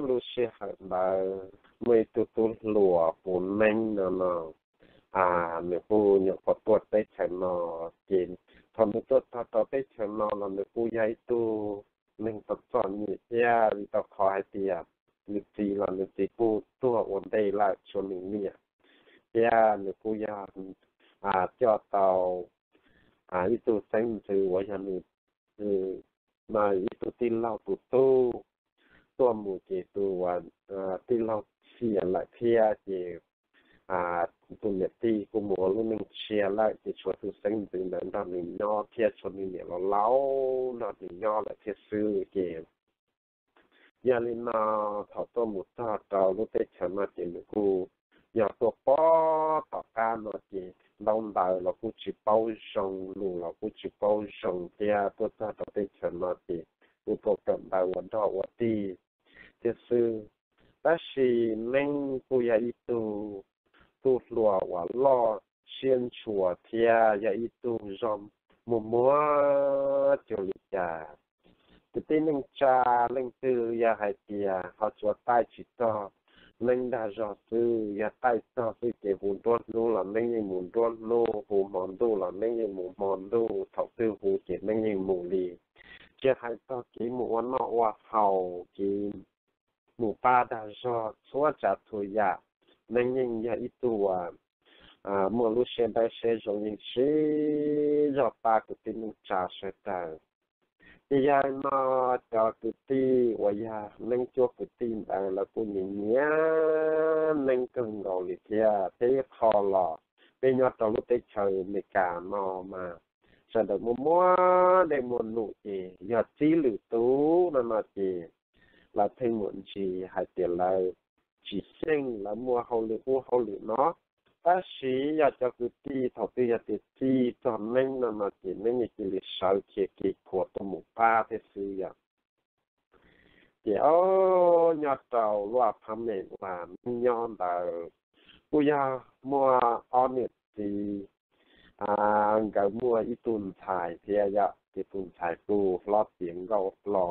lub sij hawm ntawd muaj ib tug tub hluas hu Neeb no no, nws kuj nyuam qhuav tuaj teb chaws no. Ces thaum nws tuaj txog rau teb chaws no los nws kuj yog ib tug neeg txom txom nyem thiab, vim rau qhov hais tias nws txiv los nws txiv kuj tuag ua ntej lawm tshuav nws niam, thiab nws kuj yog coj tau ib tug xeeb ntxwv uas yog nws, no, ib tug tij laug tus tub tuaj mus ces tus tij laug xiam lawm thiab ces tus niam tij kuj mus ua lub neej tshiab lawm ces tshuav tus xeeb ntxwv ntawd nrog nws nyob thiab tshuav nws niam laus laus nrog nws nyob lawm thiab xwb ces yog li no thaum tuaj mus txog rau lub teb chaws no ces nws kuj yog tuaj pom tom qab no ces ntaub ntawv los kuj tsis paub zoo, lus los kuj tsis paub zoo thiab tuaj txog rau teb chaws no ces kuj tuaj kawm ntawv ua dog ua dig thiab xwb. Tab sis Neeb kuj yog ib tug tub hluas uas loj siab ntshua thiab yog ib tug zog muag muag cuag li cas. Kwv tij neej tsa leej twg yog hais tias ho tsuas taij tsis txog Neeb dag zog xwb, yog taij txog xwb ces hu nruab hnub los Neeb yeej mus nruab hnub, hu hmo ntuj los Neeb yeej mus hmo ntuj, thaum twg hu ces Neeb yeej mus li. Tsis hais txog kev mus ua noj ua haus, kev mus pab dag zog txhua tsav txhua yam, Neeb yeej yog ib tug muaj lub siab dawb siab zoo yeej sib zog pab kwv tij neej tsa sawv daws. Ces yog no cov kwv tij uas yog Neeb cuab kwv tij ntawd lawv kuj nyiam nyiam Neeb kawg nkaus li thiab. Thiab ib qho los peb nyob rau lub teb chaws Amelikas no mas sawv daws muaj muaj dej muaj num ces yog txib lwm tus no no ces lawv pheej muaj ntsis hais tias lawv tsis xyeej, lawv muaj hauj lwm ub hauj lwm no. Tab sis yog cov kwv tij thaum twg yog tias txib txog Neeb no no ces Neeb yeej cia li sawv khiav kev khuav tuaj mus pab thiab xwb yom. Ces o, nyob rau lub apartment uas Neeb nyob ntawd kuj yog muaj ob niam txiv, nkawd muaj ib tug ntxhais thiab yom, ces tus ntxhais kuj hlob tiav nkauj hlo,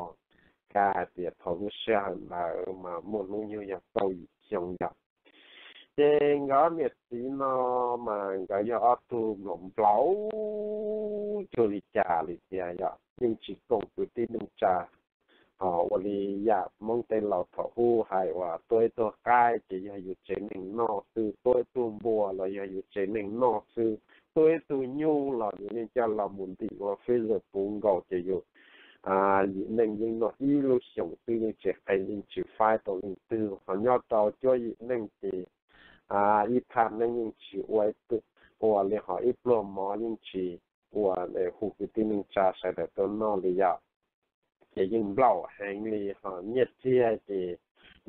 kab hais tias thaum lub sij hawm ntawd mas muaj hnub nyoog yog kaum yim xyoo yom. Ces nkawd ob niam txiv no mas nkawd yog ob tug nplaum nplaum cuag li cas li tias yog yeej tsis koom kwv tij neej tsa. Ho ua li yam Hmoob tej laus thaum ub hais uas tuab ib tug qaib ces yog yus tsev neeg noj xwb, tuab ib tug npua los yog yus tsev neeg noj xwb, tuab ib tug nyuj los yus yeej coj los mus ntim ua freezer puv nkaus ces yus yim neej yeej noj ib lub xyoos xwb, yeej tsis qe yeej tsis faib rau leej twg. Ho nyob rau cuab yim neej ces ib thaj neeb yeej tsis ua, ua li ho ib pluag mov yeej tsis ua, hu kwv tij neej tsa sawv daws tuaj noj li yom. Ces yeej nplaum heev li, ho nyiaj txiag ces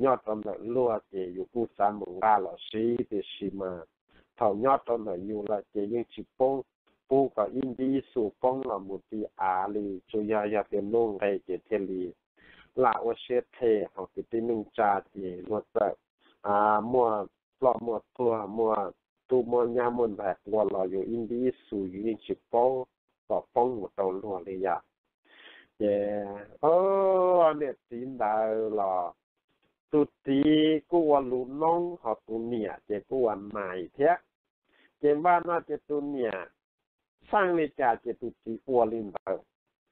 nyob rau ntawm luag ces yus kuj xav mus nqa los siv, tiam sis mas thaum nyob rau ntawm yus lawm ces yeej tsis pub kom ib npib ib xu poob los mus ti av li, tsuas yog yog tias nuj nqes ces thiaj li lam ua siab phem. Ho kwv tij neej tsa ces luag txawm muaj ploj muaj tuag, muaj tub muaj nyab muaj ntxhais quas los yus ib npib ib xu yus yeej tsis paub kom poob mus rau luag li yom. Ces niam txiv ntawd los tus txiv kuj ua lus noob, ho tus niam ces kuj ua nais thiab. Ces npaj no ces tus niam xaj li cas ces tus txiv ua li ntawd.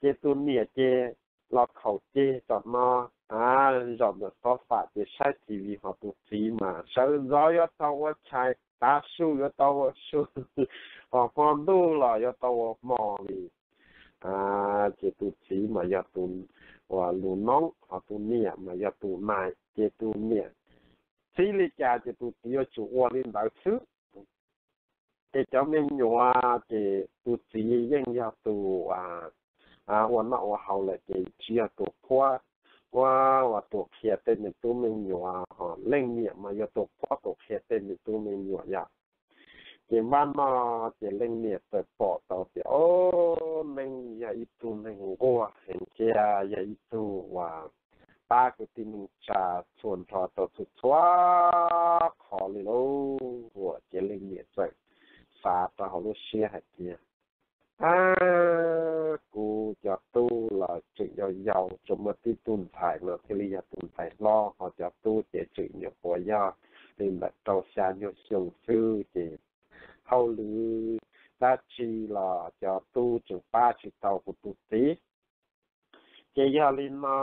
Ces tus niam ces los khaum ceg tom no, zaum ntawm tob fam ces saib TV, ho tus txiv mas sawv ntxov yuav tau ua tshais, tav su yuav tau ua su, ho hmo ntuj los yuav tau ua hmo li. Ces tus txiv mas yog tus ua lus noob, ho tus niam mas yog tus nais, ces tus niam txib li cas ces tus txiv yuav tsum ua li ntawd xwb. Ces cov me nyuam ces tus txiv yeej yog tus ua noj ua haus lawm ces tsis yog tus qhuab, ua, ua tus qhia tej me tub me nyuam, ho leej niam mas yog tus qhuab tus qhia tej me tub me nyuam yom. Ces npaj no ces leej niam txawm pom tau tias, o, Neeb yog ib tug neeg nquag heev thiab yog ib tug uas pab kwv tij neej tsa txhua nrho rau txhua txhua qhov li lauj. Ces leej niam txawm xav rau hauv lub siab hais tias, a, Kuv cov tub los tseem yau yau, tsuas muaj tib tug ntxhais no thiaj li yog tus ntxhais hlob, ho cov tub ces tseem nyuam qhuav yog li ntawm rau xya nyuag xyoo xwb ces hauj lwm dab tsi los cov tub tseem pab tsis tau kuv tus txiv. Ces yog li no,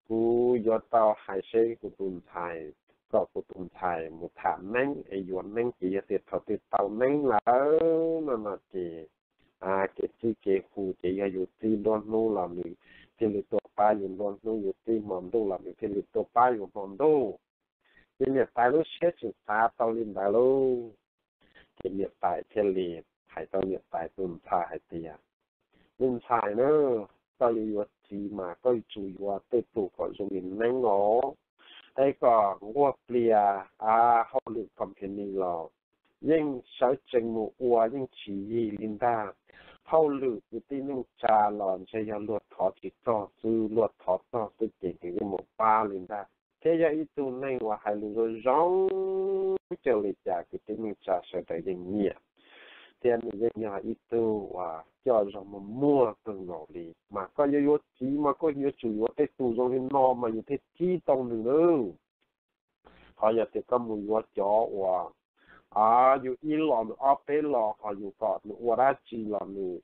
kuv yuav tau hais seb kuv tus ntxhais, kom kuv tus ntxhais mus tham neeb es yuav neeb ces yog tias thaum twg tau neeb lawm no no ces kev txib kev hu ces yog yus txib nruab hnub los nws thiaj li tuaj pab yus nruab hnub, yus txib hmo ntuj los nws thiaj li tuaj pab yus hmo ntuj. Ces niam tais lub siab tseem xav tau li ntawd lauj. Ces niam tais thiaj li hais rau niam tais tus ntxhais hais tias, Me ntxhais na, koj yuav yuav txiv mas koj yuav tsum yuav tej tus kom zoo li neeb os, es kom nquag plias, hauj lwm company los yeej sawv tsees mus ua yeej tsis yig li ntag. Hauj lwm kwv tij neej tsa los ntshe yog luag thov tsis txog xwb, luag thov txog xwb ces nws yeej mus pab li ntag. Thiab yog ib tug neeg uas hais lus zoo zoo, coj li cas kwv tij neej tsa sawv daws yeej nyiam, thiab nws yeej yog ib tug uas coj zoo muag muag kawg nkaus li. Mas koj yuav yuav txiv mas koj yuav tsum yuav tej tus zoo li no mas yus thiaj txib tau nws nawb. Ho yog tias koj mus yuav cov uas yus ib los nws ob peb los, ho yus kom nws ua dab tsi los nws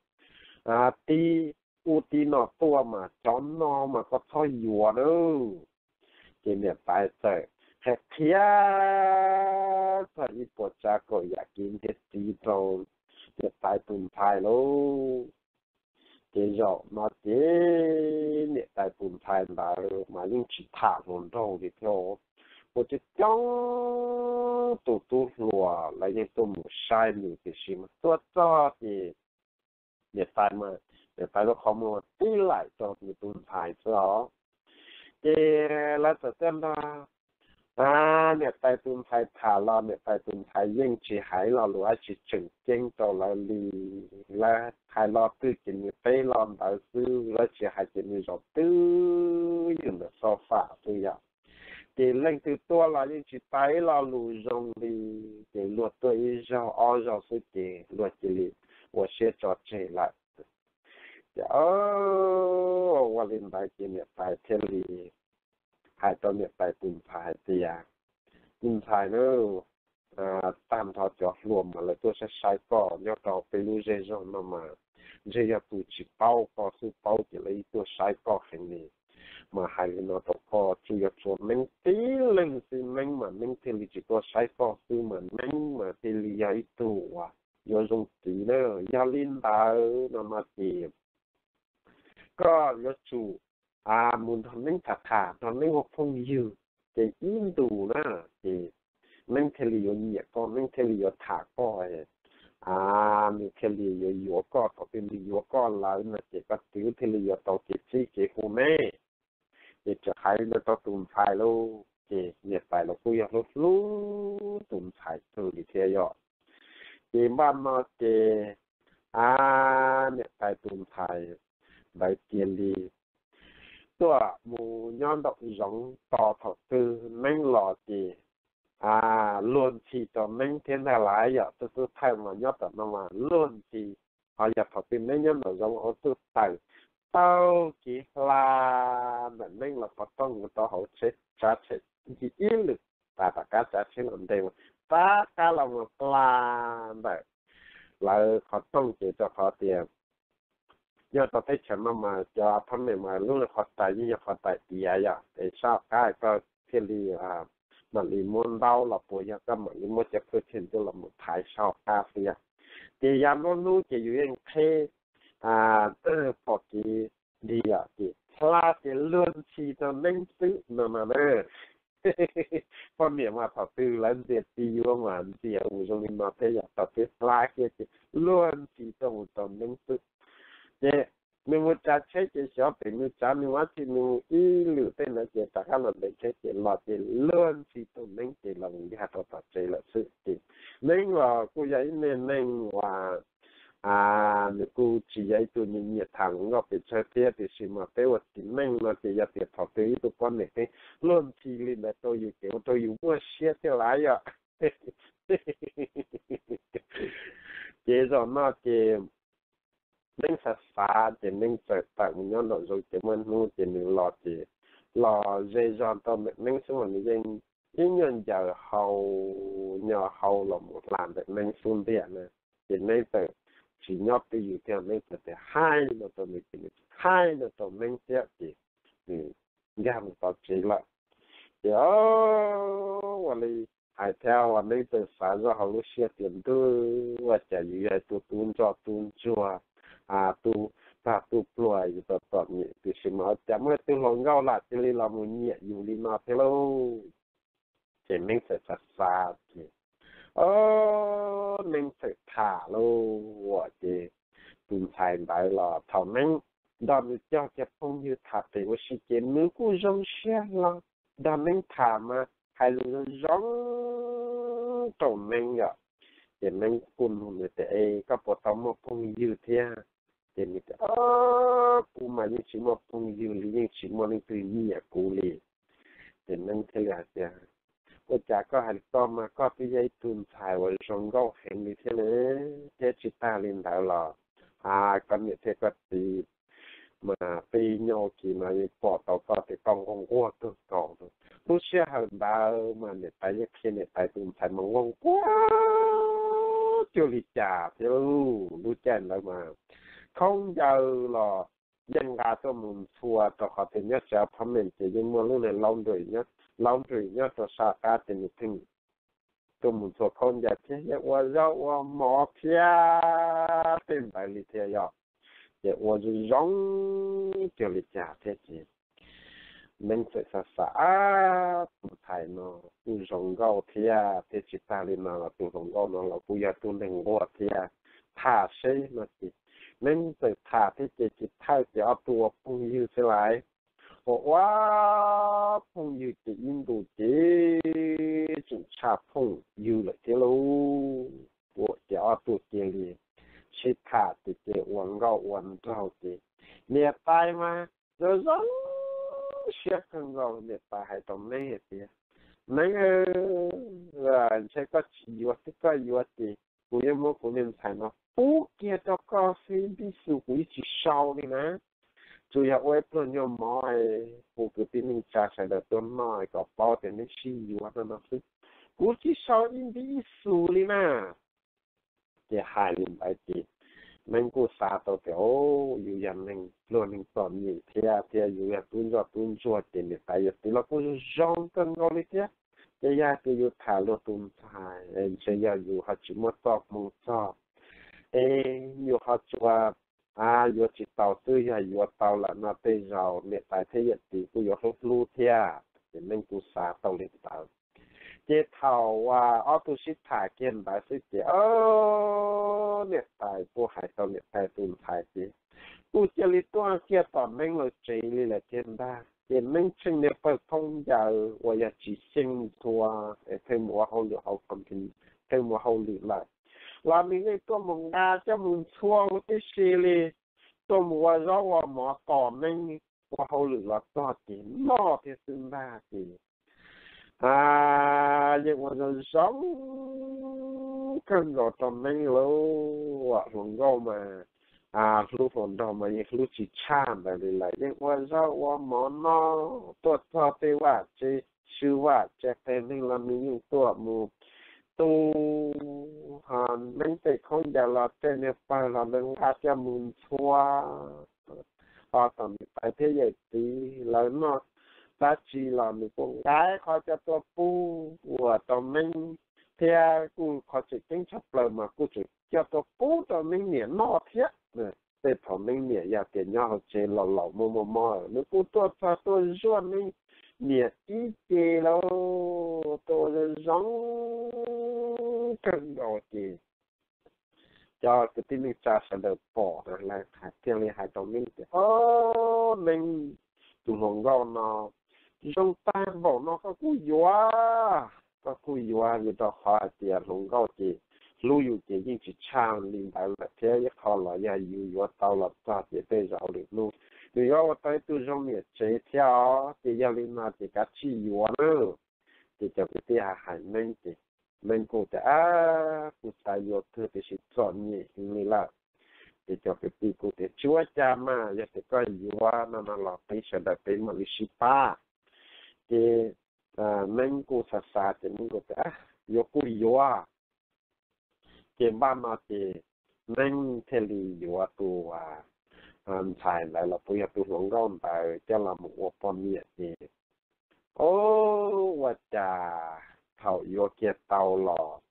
tib ub tib no tuaj mas cov no mas koj txhob yuav nawb. Ces niam tais txawm qhia qhia txog ib puas tsav kaum yam kev ntxias txiv rau niam tais tus ntxhais lauj. Ces zaum no ces niam tais tus ntxhais ntawd mas yeej tsis tham hluas nraug li thiab. Ua coob coob tus tub hluas lawv yeej tuaj mus saib nws, tiam sis mas tuaj txog ces niam tais mas niam tais lub qhov muag tib laim rau nws tus ntxhais xwb os. Ces lawv txawm tuaj nrog niam tais tus ntxhais tham los niam tais tus ntxhais yeej tsis hais lo lus dab tsi tseem ceeb rau lawv li. Lawv hais lo twg ces nws teb lo ntawd xwb, lawv tsis hais ces nws zaum twb ywm ntawm so fam xwb yom. Ces leej twg tuaj los yeej tsis tau ib lo lus zoo li. Ces luag tuaj ib zaug ob zaug xwb ces luag cia li ua siab tso tseg lawm. Ces ua li ntawd ces niam tais thiaj li hais rau niam tais tus ntxhais hais tias, Me ntxhais na, tag nrho cov hluas mas lawv tuaj saib saib koj nyob rau peb lub zej zog no mas ntshe yog tus tsis paub, koj xub paub ces lawv tuaj saib koj heev li. Mas hais li no rau koj, tsuas yog tshuav neeb tib leeg xwb, neeb mas neeb thiaj li tsis tuaj saib koj xwb mas neeb mas thiaj li yog ib tug uas yuav zoo txiv na. Yog li ntawd no no ces koj yuav tsum mus nrog neeb tham tham, nrog neeb ua phooj ywg, ces ib ntus na ces neeb thiaj li yuav nyiam koj, neeb thiaj li yuav tham koj, nws thiaj li yuav yuav koj. Thaum twg nws yuav koj lawm no ces koj twb thiaj li yuav tau kev txib kev hu ne. Ces txawm hais li ntawd rau tus ntxhais lauj. Ces niam tais los kuj yog hlub hlub tus ntxhais kawg li thiab yom. Ces npaj no ces niam tais tus ntxhais ntawd cia li tuaj mus nyob nraum zoov tos thaum twg neeb los ces luag ntxhi rau neeb thiab ntag lauj. Yog tus tub thawj mas nyob tom no mas luag ntxhi, ho yog thaum twg neeb nyob nraum zoov ua tub tawm taug kev hla ntawm neeb los qhov rooj mus rau hauv tsheb, tsav tsheb ncig ib lwm tas, rov qab tsav tsheb los nte mus, rov qab los mus hla ntawm lawv qhov rooj ces rau qhov tias nyob rau teb chaws no mas cov phab me mas lub qhov rais yeej yog qhov rais tiav yom, es sab qab koj thiaj li mam li muab ntaub los puas yog koj mam li muab cov khaub ncaws tuaj los mus thaiv sab qab xwb yom. Ces yav nruab hnub ces yus yeej qheb phom kev nrig yom, ces hla ces luag ntxhi rau neeb xwb no no na. Poj niam mas thaum twg lawv ntxias txiv yuav mas ntxias mus zoo li no thiab yom, thaum twg hla kiag ces luag ntxhi rau mus rau neeb xwb. Ces nws mus tsav tsheb ces xyov pem nws tsav nws ua dab tsi, nws mus ib lwm tej ntawd ces rov qab los ntes tsheb ces los ces luag ntxhi rau neeb ces los mus nkag rau tom tsev lawm xwb. Ces neeb los kuj yog ib niag neeg uas nws kuj tsis yog ib tug nyiam tham hluas nkauj pes tsawg thiab, tiam sis mas peb ua txiv neej no ces yog tias thaum twg ib tug poj niam pheej luag ntxhi li ntawd rau yus ces ua rau yus muaj siab thiab lauj yom. Ces zaum no ces Neeb xav xav ces Neeb txawm tawm mus nyob nraum zoov ces muaj hnub ces nws los ces los ze zog rau ntawm Neeb xwb mas nws yeej ib nyuag ncaws hau, nyo hau los mus hla ntawm Neeb xub ntiag na. Ces Neeb txawm tsis nyob twj ywm thiab, Neeb txawm tias hais no rau nws ces nws hais no rau Neeb thiab ces nws nkag mus tom tsev lawm. Ces ua li hais thiab ua Neeb txawm xav zoj hauv lub siab tias ntuj, ua cas yus yog tus tub ntsoj tub ntsuag, tub pag tub pluag yus txom txom nyem tiam sis mas ua cas muaj tus hluas nkauj lam cia li los mus nyiam yus li no thiab lauj. Ces Neeb txawm xav xav ces Neeb txawm tham lauj. Ces tus ntxhais ntawd los thaum Neeb nrog nws cog kiag phooj ywg tham pem ua si ces nws kuj zoo siab hlo nrog Neeb tham mas hais lus zoo zoo rau Neeb yom. Ces Neeb kuj nug nws tias es koj puas tau muaj phooj ywg thiab? Ces nws tias kuv mas yeej tsis muaj phooj ywg li, yeej tsis muaj leej twg nyiam kuv li. Ces Neeb thiaj li hais tias ua cas koj hais li ko mas koj twb yog ib tug ntxhais uas zoo nkauj heev li thiab ne, thiab tsis tag li ntawd los koj niam thiab koj txiv mas peb nyob ua ke no yeej pom tau koj tias koj nkauj nquag kawg nkaus. Lub sij hawm ntawd mas niam tais yeej qhia niam tais tus ntxhais mas nkauj nquag cuag li cas thiab. Lub caij ntawd mas khaub ncaws los yeej nqa tuaj mus ntxhua rau qhov tias nyob tsev apartment ces yeej muaj lub niag laundry nyob rau sab qab ces nws pheej tuaj mus ntxhua khaub ncaws thiab yeej ua zaub ua mov thiab tej ntawd li thiab yom. Ces ua zoo zoo cuag li cas thiab ces Neeb txawm xav xav tus ntxhais no kuj zoo nkauj thiab, thiab tsis tag li no los tus hluas nkauj no los kuj yog tus neeg nquag thiab. Tham seb no ces Neeb txawm tham thiab ces tsis thawj ces ob tug ua phooj ywg xwb lawm. Ua ua phooj ywg ces ib ntus ces tseem tshaj phooj ywg lawm thiab lauj. Ua ces ob tug cia li sib tham ces ces ua nkauj ua nraug ces niam tais mas zoo zoo siab kawg nkaus, niam tais hais rau Neeb hais tias Neeb, ntshe koj tsis yuav thiab, koj yuav ces kuv yuav muab kuv niag ntxhais no pub kiag rau koj xwb, ib xus kuv yeej tsis sau li na. Tsuas yog ua ib pluag nyuag mov hu kwv tij neej tsa sawv daws tuaj noj kom paub tias neb sib yuav no no xwb, kuv tsis sau ib npib ib xus li na. Ces hais li ntawd ces Neeb kuj xav tau tias yus yog neeg pluag neeg txom nyem thiab, thiab yus yog tub ntsoj tub ntsuag ces niam tais yawm txiv los kuj zoo zoo kawg nkaus li thiab. Ces yog hais tias yus tham luag tus ntxhais ntshe yog yus ho tsis muaj txoj hmoo txog, es yus ho tsuas yuav tsis tau xwb, yog yuav tau lawm no tej zaum niam tais thiab yawm txiv kuj yuav hlub hlub thiab. Ces Neeb kuj xav tau li ntawd. Ces thaum ob tug sib tham kiag ntawd xwb ces niam tais kuj hais tau niam tais tus ntxhais ces kuj cia li tuaj kiag tom Neeb lawv tsev li lawm thiab ntag. Ces Neeb tsheej niag pawg khaub ncaws uas yog tsis xyeej ntxhua es pheej mus ua hauj lwm hauv company, pheej mus ua hauj lwm lawm los nws yeej tuaj mus nqa coj mus ntxhua huv tib si li, tuaj mus ua zaub ua mov tos Neeb ua hauj lwm los txog ces noj thiab xwb ntag ces yeej ua zoo zoo kawg nkaus rau Neeb lauj. Hluas nkauj mas hlub hluas nraug mas yeej hlub tsis tshaj ntawd li lawm, yeej ua zaub ua mov noj, tuaj txog tej vaj tse, swb vaj tse qe neeg los nws yeej tuaj mus tu, ho Neeb tej khaub ncaws los tej niag pawg los nws nqa coj mus ntxhua, ho tom niam tais thiab yawm txiv lawv noj dab tsi los nws kuj nqa qhov coj tuaj pub ua rau Neeb, thiab kuj qhov tseem ceeb tshaj plaws mas kuj tseem coj tuaj pub rau Neeb niam noj thiab. Tej thaum Neeb niam yog tias nyob hauv tsev laus laus muaj muaj mob nws kuj tuaj txog tuaj zuaj Neeb niam ib ce lauj, tuaj ua zoo zoo kawg nkaus ces cov kwv tij neej tsa sawv daws pom na lawv thiaj li hais rau Neeb tias, o, Neeb, tus hluas nkauj no zoo tag npaum no koj kuj yuav, koj kuj yuav vim rau qhov hais tias hluas nkauj ces hlub yus ces yeej tsis tshaj li ntawd lawm thiab, ib qho los yog yus yuav tau los txog ces tej zaum lwm hnub nws yuav ua tau ib tug zoo niam tsev thiab os. Ces yog li no ces kav tsij yuav na. Ces cov kwv tij hais hais Neeb ces Neeb kuj tias, a, kuv xav yuav kawg tiam sis txom nyem heev li lawm. Ces cov kwv tij kuj tias, Tsis ua cas mas, yog tias koj yuav no no los peb sawv daws peb mam li sib pab. Ces Neeb kuj xav xav ces Neeb kuj tias, Yuav kuj yuav. Ces npaj no ces Neeb thiaj li yuav tus ntxhais ntawd los puas yog tus hluas nkauj ntawd coj los mus ua poj niam ces, o, ua cas thaum yuav kiag tau los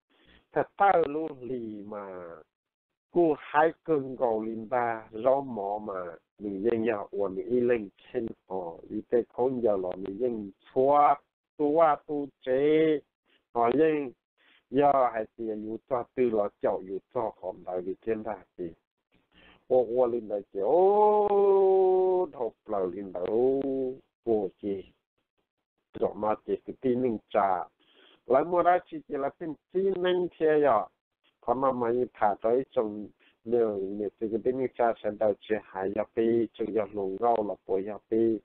thawj thawj lub hlis mas kuj haib kawg nkaus li ntag. Zaub mov mas nws yeej yog ua nws ib leeg kheej os, ib tej khaub ncaws los nws yeej ntxhua tu vaj tu tsev, ho yeej yog hais tias yus txog twg los caum yus txog qhov ntawd li thiab ntag. Ces ua ua li ntawd ces, o, dhau plaws li ntawd ua ces zaum no ces kwv tij neej tsa lawv muaj dab tsi ces lawv pheej txib Neeb thiab yom. Qhov no mas yeej tham rau ib tsoom niam txiv kwv tij neej tsa sawv daws tsis hais yog peb tseem yog hluas nkauj los puas yog peb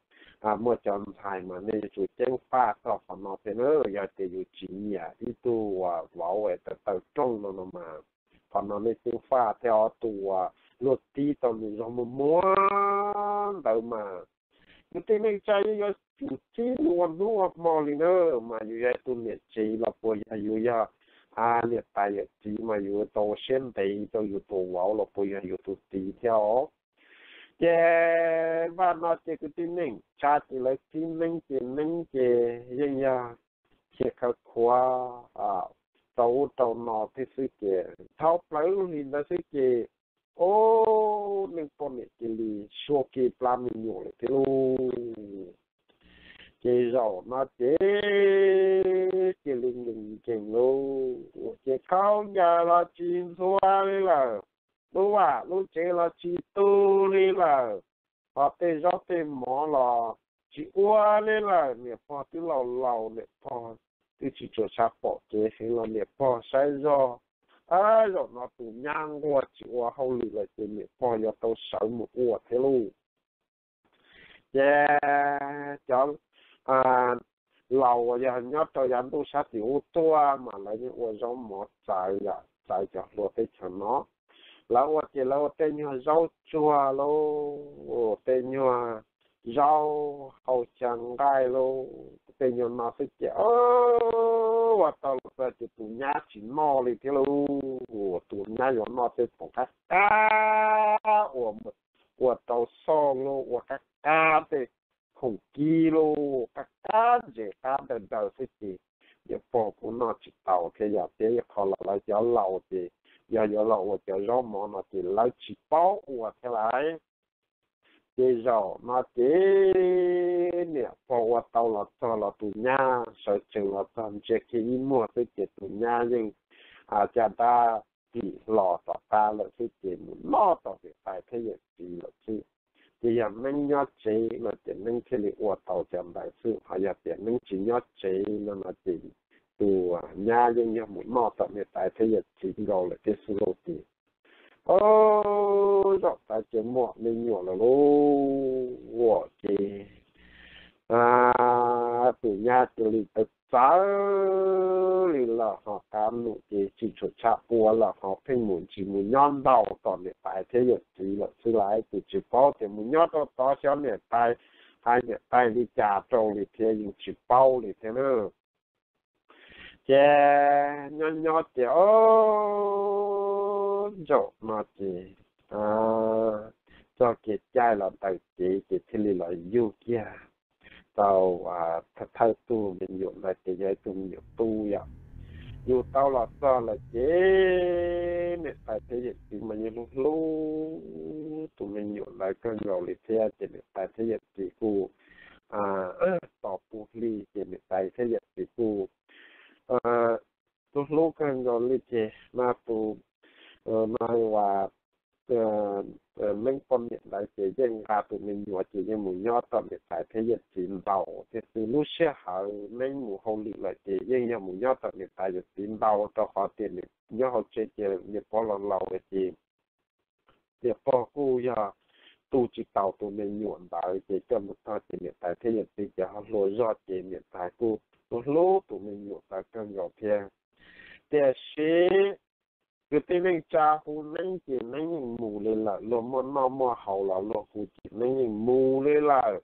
muaj cov ntxhais mas nej yuav tsum ceev faj txog qhov no thiab na. Yog tias yus tsis nyiam ib tug uas vauv es tawm tawm rooj no no mas qhov no nej ceev faj thiab os. Tus uas luag tib tau nws zog muag muag ntawd mas kwv tij neej tsa yeej yuav tsum txib nws ua hnub ua hmo li na. Mas yus yog tus niam tsev los puas yog yus yog niam tais yawm txiv mas yus tau ua siab ntev rau yus tus vauv los puas yog yus tus txiv thiab os. Ces npaj no ces kwv tij neej tsa ces lawv txib Neeb ces Neeb ces yeej yog khiav khawv khuav rau ub rau no thiab xwb ces dhau plaws lub hlis ntawd xwb ces, o, Neeb poj niam cia li sua kiag plab me nyuam lawm thiab lauj. Ces zaum no ces cia li nkees nkees lauj, ces khaub ncaws los tsis ntxhua li lawm, lub vaj lub tsev los tsis tu li lawm, ho tej zaub tej mov los tsis ua li lawm. Niam pog twb laus laus, niam pog twb tsis tshua tshua pom kev heev los niam pog saib zog, zaum no tus nyab nquag tsis ua hauj lwm lawm ces niam pog yuav tau sawv mus ua thiab lauj. Ces cov laus uas yog nyob rau yav ntuj sab tim ub tuaj mas lawv yeej ua zaub mov txawv, txawv cov hluas teb chaws no. Lawv ua ces lawv ua tej nyuag zaub tsuag lauj, tej nyuag zaub hau xya nqaij lauj, tej nyuag no xwb ces ua tau los txog ces tus nyab tsis noj li thiab lauj. Tus nyab yuav noj tej pom qab qab uas ua rau xoj lauj, ua qab qab tej khoom kib lauj, qab qab ntses qab daws daws xwb ces niam pog kuj noj tsis tau thiab yom. Thiab ib qho los lawv cov laus ces yog yuav los ua cov zaub mov no ces lawv tsis paub ua thiab lauj. Ces zaum no ces niam pog ua tau los txog los tus nyab sawv tsees los txog ntsia kiag ib muag xwb ces tus nyab yeej caj dab tim hlo tom qab lawm xwb ces mus noj tom niam tais thiab yawm txiv lawm xwb. Ces yog Neeb nyob tsev no ces Neeb thiaj li ua tau cov ntawd xwb, ho yog tias Neeb tsis nyob tsev no no ces tus nyab yeej yog mus noj tom niam tais thiab yawm txiv nkaus lawm thiab xwb lauj. Ces o, zaum ntawd ces muaj me nyuam lawm lauj. Ua ces tus nyab cia li txawv txawv li lawm, ho qab num ces tsis tshua tshua ua lawm, ho pheej mus ntsis mus nyob ntau tom niam tais thiab yawm txiv lawm xwb lauj. Ces tsis paub tias mus nyob rau tod xyov niam tais hais niam tais li cas rau li thiab yeej tsis paub li thiab na. Ces nyob nyob ces o, zaum no ces txog kev caij los taws kev ces thiaj li los yug kiag tau thawj tug me nyuam ntawd ces yog ib tug me nyuam tub yom. Yug tau los txog lawm ces niam tais thiab yawm txiv mas yeej hlub hlub tus me nyuam ntawd kawg nkaus li thiab ces niam tais thiab yawm txiv kuj tos puv hli ces niam tais thiab yawm txiv kuj hlub hlub kawg nkaus li ces no tus no uas Neeb poj niam ntawd ces yeej nqa tus me nyuam ces yeej mus nyob tom niam tais thiab yawm txiv ntau thiab xwb. Lub sij hawm Neeb mus hauj lwm lawm ces yeej yog mus nyob tom niam tais yawm txiv ntau rau qhov tias nyob hauv tsev ces niam pog laus laus lawm ces niam pog kuj yog tu tsis taus tus me nyuam ntawd ces coj mus txog ces niam tais thiab yawm txiv ces ho hluas zog ces niam tais kuj hlub hlub tus me nyuam ntawd kawg nkaus thiab. Tiam sis Kwv tij neej tsa hu Neeb ces Neeb yeej mus li lawm, luag muaj noj muaj haus los luag hu ces Neeb yeej mus li lawm.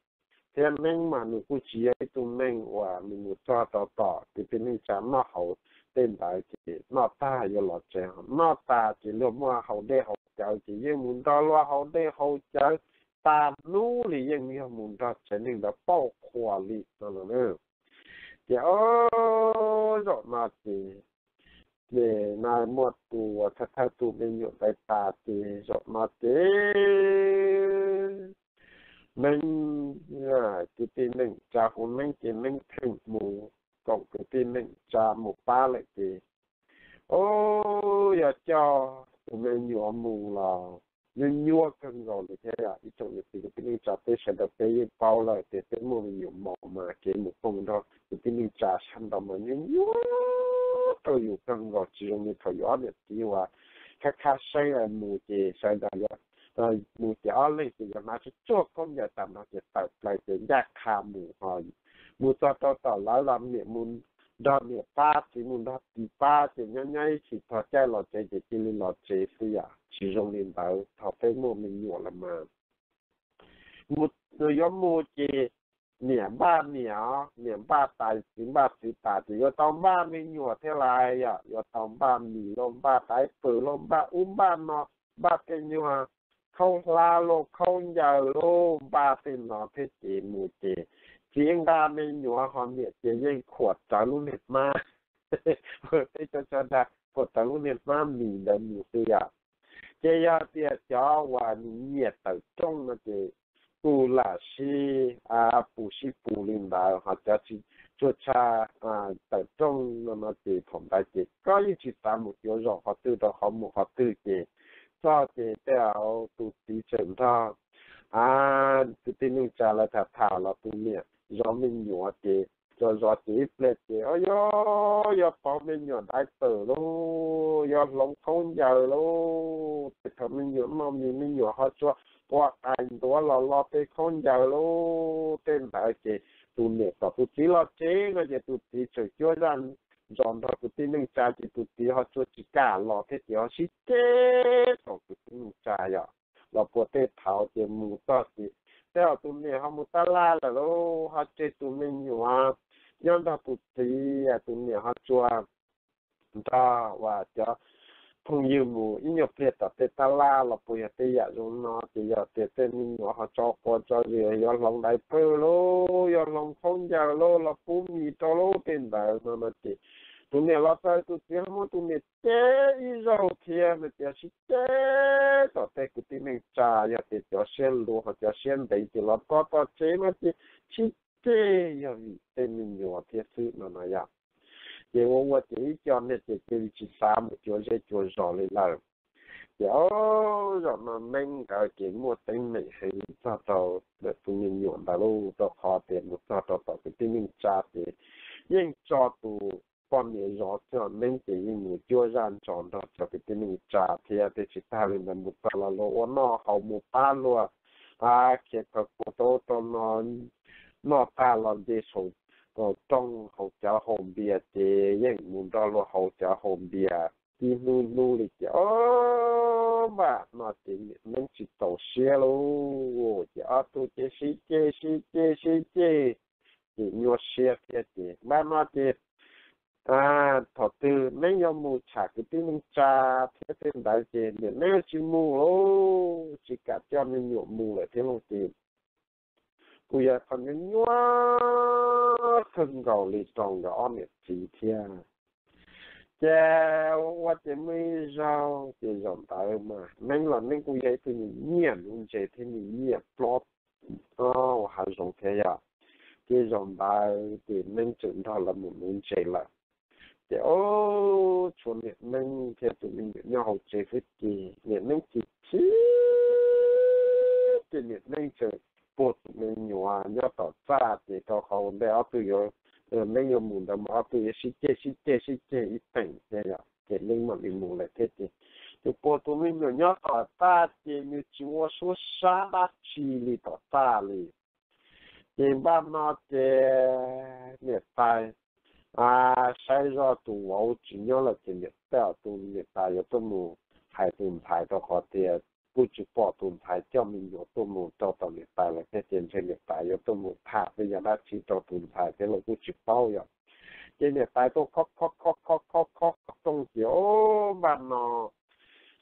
Thiab Neeb mas nws kuj tsis yog ib tug neeg uas nws mus txog rau tom kwv tij neej tsa noj haus tej ntawd ces noj tag yuav los tsev, noj tas ces luag muaj haus dej haus cawv ces yeej mus nrog luag haus dej haus cawv tas hnub li, yeej yog mus nrog tsev neeg ntawd pauj qhua li no. Ces o, zaum no ces, ces na muaj tus uas thawj thawj tus me nyuam ntawd tas ces zaum no ces Neeb, kwv tij neej tsa hu Neeb ces Neeb pheej mus koom kwv tij neej tsa mus pab lawm ces, o, yog coj tus me nyuam mus los nyuaj nyuaj kawg nkaus li thiab. Ib tsoom niam txiv kwv tij neej tsa peb sawv daws peb yeej paub lawm tias peb muaj me nyuam mos mas kev mus koom nrog kwv tij neej tsa sab nraud mas nyuaj nyuaj rau yus kawg nkaus, tsis zoo li thaum yus ob niam txiv uas khab khab seeb mus ces sawv daws yuav mus ces ob leeg ces yuav hnav tsuag tsuag khaub ncaws tas nrho ces tawm plaws ces ncaj qha mus ho mus txog rau tom lawv los niam mus nrog niam pab, txiv mus nrog txiv pab ces nyob nyob ib chim tog caij los tsev ces cia li los tsev xwb yom. Tsis zoo li ntawd thaum peb muaj me nyuam lawm mas mus, yuav mus ces niam npaj niam, niam npaj tas, txiv npaj txiv tas ces yuav tau npaj me nyuam thiab lawm yom. Yuav tau npaj mis lauj, npaj daim pawg lauj, npaj ub npaj no, npaj tej nyuag khaub hlab lauj, khaub ncaws lauj, npaj tej no thiab ces mus ces txiv nqa me nyuam ho niam ces yeej khuam rawv lub niag hmab, peb cov tso dag khuam rawv lub niag hmab mis ntawd mus xwb yom. Ces yog tias cov uas nyiam tawm rooj no ces kuj lam sib pus sib pus li ntawd, ho cov tsis tshua tshaj tawm rooj no no ces thaum ntawd ces koj yeej tsis xav mus cuav zos qhov twg rau qhov mus qhov twg ces txog ces tej zaum tus txiv tseem nrog kwv tij neej tsa lawv tham tham los tus niam zov me nyuam ces zov zov ces ib pliag ces o yog, yog pauv me nyuam daim pawg lauj, yog hloov khaub ncaws lauj, tej thaum me nyuam noj mis me nyuam ho tsuas ua qais ntuav los lo tej khaub ncaws lauj. Tej ntawd ces tus niam kom tus txiv los tsev no ces tus txiv tseem cuab zaj zos nrog kwv tij neej tsa ces tus txiv ho tsuas tsis kam los thiab ces ho sib ceg tom kwv tij neej tsa yom. Los puag tej thaum ces mus txog ces tej zaum tus niam ho mus tab laj lawm lauj, ho tseg tus me nyuam nyob nrog tus txiv, tus niam ho tsuas nrog uas cov phooj ywg mus ib nyuag pliag tom tej tab laj los puas yog tej yam zoo no ces yog tias tej me nyuam ho tso quav tso zis, yuav hloov daim pawg lauj, yuav hloov khaub ncaws lauj, los pub mis rau lauj, tej ntawd no no ces tus niam los txog tus txiv ho muab tus niam ceg ib zaug thiab no ces sib ceg tom tej kwv tij neej tsa, yog tias cov siab luv ho cov siab ntev ces los txog tom tsev no ces sib ceg yog vim tej me nyuam thiab xwb no no yom. Ces ua ua ces ib co niag ces cia li tsis xav mus cuav zej cuav zos li lawm. Ces o, zaum no Neeb nkawd ces muaj teeb meem heev txog rau tus me nyuam ntawd lauj, rau qhov tias mus txog rau tom kwv tij neej tsa ces yeej tso tus poj niam zov xwb, Neeb ces yeej mus cuab zaj zos nrog cov kwv tij neej tsa thiab. Thiab tsis tag li ntawd mus txog los luag ua noj haus mus pab luag khiav khaws kua taub rau no, noj tag los nce saum rooj haus cawv haus npias ces yeej mus nrog luag haus cawv haus npias tib hnub hnub li ces o, npaj no ces niam Neeb tsis txaus siab lauj, ces ob tug ces sib ceg sib ceg sib ceg ces nyuaj siab thiab ces npaj no ces thaum twg Neeb yuav mus tsham kwv tij neej tsa thiab tej ntawd ces niam Neeb tsis mus lauj, tsis kam coj me nyuam mus lawm thiab lauj ces kuj yog qhov nyuaj nyuaj kawg nkaus li rau nkawd ob niam txiv thiab. Ces ua ua ces muaj ib zaug ces zaum ntawd mas Neeb los Neeb kuj yog ib tug nyiam nyiam nuv ntses thiab nyiam nyiam plob ua hav zoov thiab yom. Ces zaum ntawd ces Neeb tseem nrog lawv mus nuv ntses lawm. Ces o, tshuav niam Neeb thiab tus me nyuam nyob hauv tsev xwb ces niam Neeb chim chim ces niam Neeb tseem puag tus me nyuam nyob tom txaj ces rau qhov ua ntej ob tug yuav, Neeb yuav mus ntawd mas ob tug yuav sib ceg sib ceg sib ceg ib teem thiab yom, ces Neeb mam li mus lawm thiab ces tus puag tus me nyuam nyob tom txaj ces nws tsis ua suab sab dab tsi li tom txaj li. Ces npaj no ces niam tais saib zoj tus vauv tsis nyob lawm ces niam tais, tus niam tais yuav tuaj mus hais tus ntxhais rau qhov tias kuj tsis pom tus ntxhais coj me nyuam tuaj mus rau tom niam tais lawm thiab ces ntshe niam tais yuav tuaj mus tham tej yam dab tsi rau tus ntxhais thiab los kuj tsis paub yom. Ces niam tais tuaj khob khob khob khob khob khob qhov rooj ces o, npaj no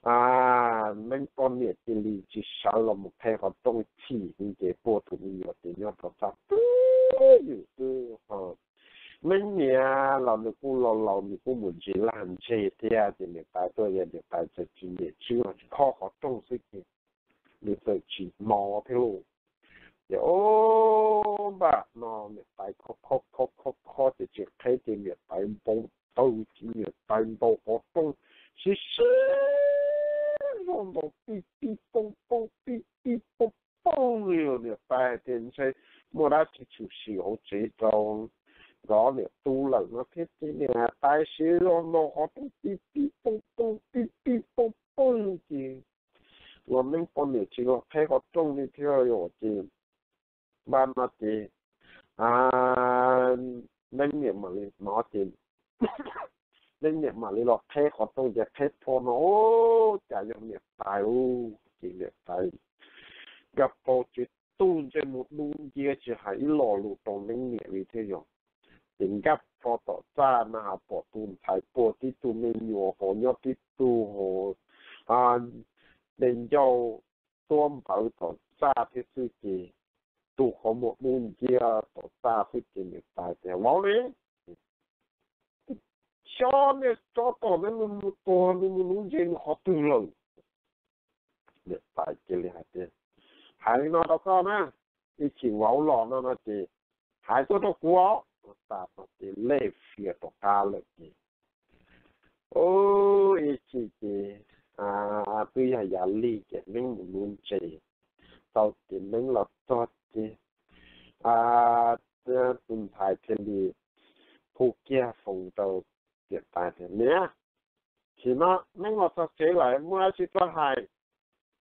Neeb poj niam cia li tsis sawv los mus qheb qhov rooj, chim heev ces puag tus me nyuam ces nyob rau txaj twb ywm twb ho. Neeb niam los nws kuj laus laus, nws kuj mus ntsis laj ntseg thiab ces niam tais tuaj, yog niam tais txawm tsis nyiam tswb los tsis khob qhov rooj xwb ces nws txawm tsis hnov thiab lauj. Ces o, npaj no niam tais khob khob khob khob khob ces tsis qheb ces niam tais npau taws ces niam tais ntaus qhov rooj sib sib zog ntaus pij pij pooj pooj pij pij pooj pooj li. Niam tais tias ntshe muaj dab tsi tshwm sim hauv tsev rau nkawd niam tub lawm no thiab ces niam tais sib zog ntaus qhov rooj pij pij pooj pooj pij pij pooj pooj ces los Neeb poj niam tsis los qheb qhov rooj li thiab yom ces npaj no ces Neeb niam mam li hnov ces Neeb niam mam li los qheb qhov rooj ces qheb plho no cas yog niam tais lauj. Ces niam tais nkag plho tsev tuag ntsej muag dub nciab tsis hais ib lo lus rau Neeb niam li thiab yom. Ces nkag plho tom txaj na has pom tus ntxhais puag tib tug me nyuam hos nyob tib tug hos, me ncauj tuab npawv tom txaj thiab xwb ces tus qhov muag dub nciab tom txaj xwb ces niam tais tias vauv ne, xyov nej tsov tom nej mus tuag nej mus nuv ntses nws qhov twg lawm. Niam tais cia li hais tias hais li no rau koj na, ib chim vauv los no no ces hais tuaj rau kuv os. Tas no ces lej fias rov qab lawm ces ib chim ces twb yog yav lig ces Neeb mus nuv ntses tau ces Neeb los txog ces tus ntxhais thiaj li hu kiag foos rau niam tais tias niam, chim no Neeb los txog tsev lawm muaj dab tsi tuaj hais.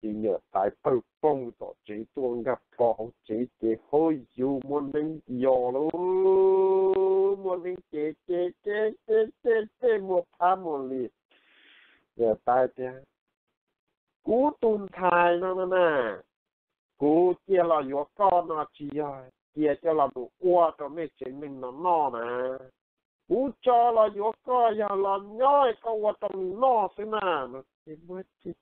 Ces niam tais pawg poog tom tsev tuaj nkag plho hauv tsev ces hauj yus muaj Neeb yos lauj, muaj Neeb ces ces ces ces ces ces muaj phab muaj li. Niam tais tias kuv tus ntxhais no no na, kuv cia los yuav koj no tsis yog cia coj los mus ua rau nej tsev neeg no noj na. Kuv tso los yuav koj yog los nyob koj ua rau nws noj xwb na. Ces muaj ces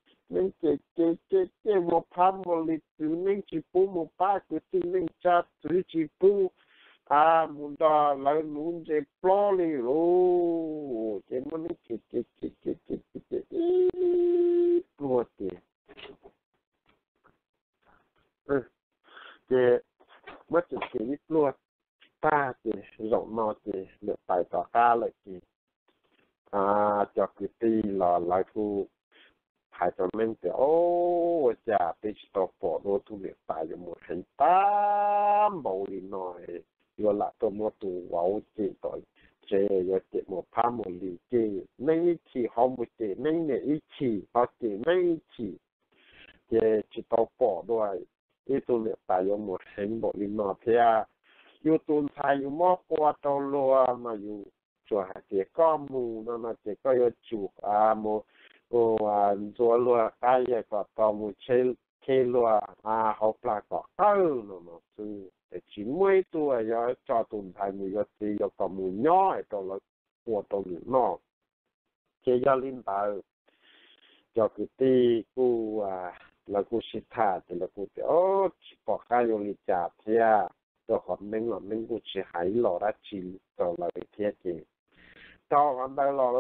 ces ces ces muaj phab muaj li, txwv neeb tsis pub mus pab kwv tij neej tsa, txwv tsis pub mus nrog lawv nuv ntses plob li lauj. Ces muaj neeb ces ces ces ces ces ces ib pluag ces ces muab ces ces ib pluag tag ces zaum no ces niam tais rov qab lawm ces cov kwv tij los lawv kuj hais rau neeb tias o, ua cas peb tsis tau pom dua tus niam tais yuav mus heev tag npaum li no, yuav lam tuaj muab tus vauv cem tom tsev, yuav cem mus phab mus li ces neeb ib chim ho mus cem neeb niam ib chim ho cem neeb ib chim, ces tsis tau pom dua ib tug niam tais yuav mus heev npaum li no thiab. Yus tus ntxhais yus muab qua rau luag mas yus tsuas hais tias koj mus no no ces koj yuav tsum mus ntxuav luag qab yag kom tau, mus cheb luag hauv plag kom qawj no no xwb. Ces tsis muaj ib tug yuav tso tus ntxhais mus yuav txiv yuav kom mus nyob es rau lawv ua rau nws noj. Ces yog li ntawd, cov kwv tij kuj, lawv kuj sib tham ces lawv kuj tias o, tsis pom qab yuav li cas thiab, rau qhov neeb los neeb kuj tsis hais los dab tsi rau lawv thiab ces rau qhov ntawd los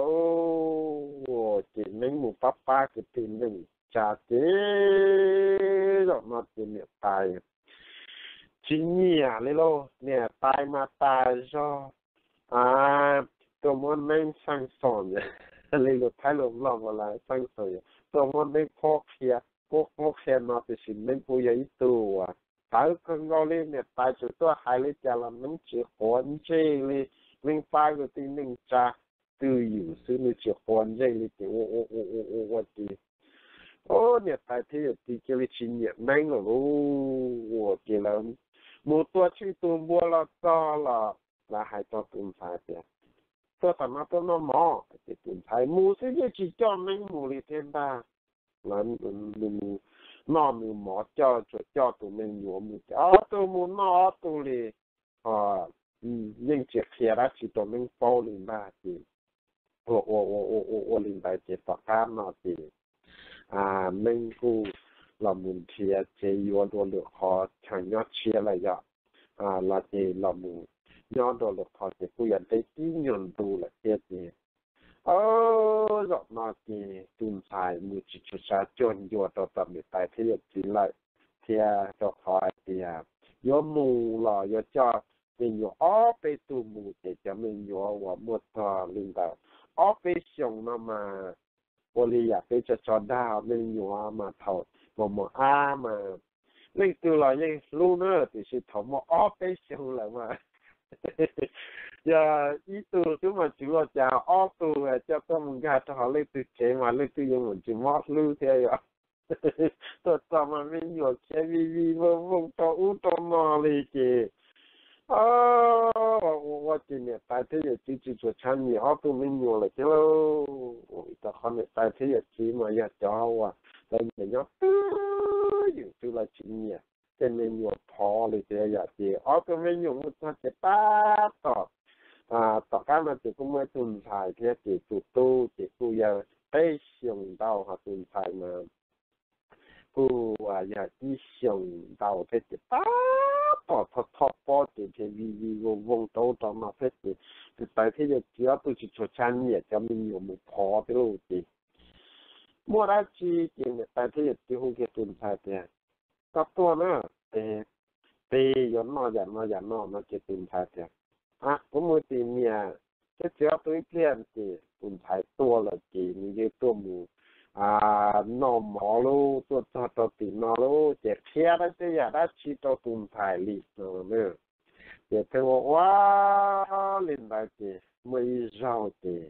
ces neeb mus pab pab kwv tij neej tsa ces zaum no ces niam tais tsis nyiam li lauj. Niam tais mas tas zog tuaj muab neeb xeeb xom, li lus Thaib lus Nplog mas lawv xeeb xom, tuaj muab neeb qhuab qhia, qhuab qhuab qhia no tiam sis neeb kuj yog ib tug uas tawv kawg nkaus li. Niam tais tseem tuaj hais li cas los neeb tsis quav ntsej li. Neeb pab kwv tij neej tsa twj ywm xwb, nws tsis quav ntsej li ces ua ua ua ua ua ces niam tais thiab yawm txiv cia li tsis nyiam neeb lawm lauj. Ua ces lawv mus tua tsheej tua npua los txog los lawv hais rau tus ntxhais tias tuaj tom no tuaj noj mov. Ces tus ntxhais mus xwb yeej tsis coj neeb mus li thiab ntag. Nws mus noj nws mov coj, tsuas coj tus me nyuam mus ces ob tug mus noj ob tug li, yeej tsis qhia dab tsi rau neeb paub li ntag. Ces ua ua ua ua ua li ntawd ces tom qab no ces neeb kuj los mus nrhiav tsev yuav dua lwm qhov chaw nyob tshiab lawm yom. Los ces los mus nyob dua lwm qhov ces kuj yog deb tib nyuag ntu lawm thiab ces zaum no ces tus ntxhais mus tsis tshua tsav cuag ncua rau tom niam tais thiab yawm txiv lawm, thiab rau qhov hais tias yuav mus los yuav coj me nyuam ob peb tug mus ces cov me nyuam uas muaj txog li ntawd ob peb xyoos no mas ua li yam peb tso tso dag, me nyuam mas thaum mos mos ab mas leej twg los yeej hlub na, tiam sis thaum muaj ob peb xyoos lawm mas yog ib tug xwb mas tsis ua cas, ob tug coj tuaj mus nkag rau hauv leej twg tsev mas leej twg yuav mus tsis mob hlwb thiab yom. Tuaj txog mas me nyuam khiav vij vij voog voog rau ub rau no li ces ua ua ces niam tais thiab yawm txiv tsis tshua tshab nyiam ob tug me nyuam lawm thiab lauj. Rau qhov niam tais thiab yawm txiv mas yog cov uas lawv nyiam nyob twj ywm xwb, lawv tsis nyiam tej me nyuam phov li thiab yom. Ces ob tug me nyuam mus txog ces tab tom, tom qab no ces kuj muaj ib tug ntxhais thiab ces tus tub ces kuj yog peb xyoos ntau, ho tus ntxhais mas kuj yog ib xyoos ntau thiab ces tab tom thoj thoj pob ces nrhiav vij vij voog voog rau ub rau no thiab ces niam tais thiab yawm txiv ob tug tsis tshua tshab nyiam cov me nyuam mus phov thiab lauj. Ces muaj dab tsi ces niam tais thiab yawm txiv hu kiag tus ntxhais tias, koj tuaj na, peb yuav noj yam no yam no no ces tus ntxhais tias, a, kuv mus tim niam thiab txiv ob tug ib pliag. Ces tus ntxhais tuaj lawm ces nws yeej tuaj mus noj mov lauj, tuaj txog rau tim no lauj ces qhia dab tej yam dab tsi rau tus ntxhais li no. Ces thiaj ua ua li ntawd ces muaj ib zaug ces